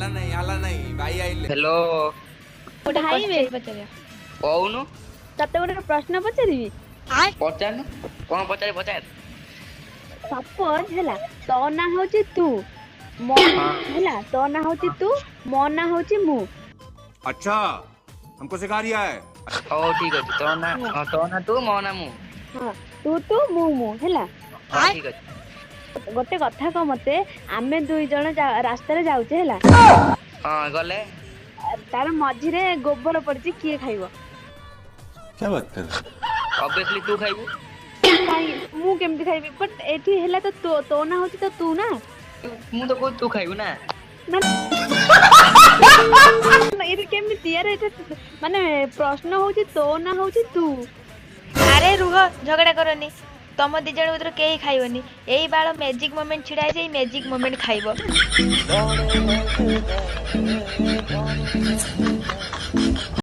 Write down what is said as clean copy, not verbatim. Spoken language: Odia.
ହେଲା ନାହିଁ, ହେଲା ନାହିଁ, ଭାଇ ଆଇଲେ। ହ୍ୟାଲୋ। ଗୋଟେ ଭାଇ ବେ। କ୍ୱେଶ୍ଚନ ପଚାରିବା। କହୁନୁ। ତତେ ଗୋଟେ ପ୍ରଶ୍ନ ପଚାରିବି। ପଚାରୁନୁ, କଣ ପଚାରେ ପଚାର। ସପୋଜ ହେଲା ତୋ ନାଁ ହଉଛି ତୁ, ମୋ ହଁ। ହେଲା ତୋ ନାଁ ହଉଛି ତୁ, ମୋ ନାଁ ହଉଛି ମୁଁ। अच्छा, हमको सिखा रिया है। ହଉ, ଠିକ ଅଛି। ତୋ ନା? ହଁ। ହଁ, ତୋ ନା ତୁ, ମୋ ନା ମୁଁ। ହଁ, ତୁ ତୁ, ମୁଁ ମୁଁ, ହେଲା। ହଁ, ଠିକ ଅଛି। ଗୋଟେ କଥା କହ ମତେ, ଆମେ ଦୁଇ ଜଣ ରାସ୍ତାରେ ଯାଉଛେ, ହେଲା। ହଁ, ଗଲେ। ତାର ମଝିରେ ଗୋବର ପଡିଛି, କିଏ ଖାଇବ? क्या बात कर रहे हैं? ଅବଭିୟସଲି ତୁ ଖାଇବୁ। କାଇଁ, ମୁଁ କେମିତି ଖାଇବି? ବଟ୍ ଏଠି ହେଲା ତ ତୋ ତୋ ନାଁ ହଉଛି ତ ତୁ ନା। ମୁଁ ତ କହୁଛି ତୁ ଖାଇବୁ ନା। ନା, ଏଇଟା କେମିତି? ଆରେ, ଏଇଟା ମାନେ ପ୍ରଶ୍ନ ହଉଛି ତୋ ନାଁ ହଉଛି ତୁ। ଆରେ ରୁହ, ଝଗଡ଼ା କରନି। ତମ ଦି ଜଣ ଭିତରୁ କେହି ଖାଇବନି। ଏଇ ବାଳ ମ୍ୟାଜିକ ମୋମେଣ୍ଟ ଛିଡା ହେଇଛି, ଏଇ ମ୍ୟାଜିକ ମୋମେଣ୍ଟ ଖାଇବ।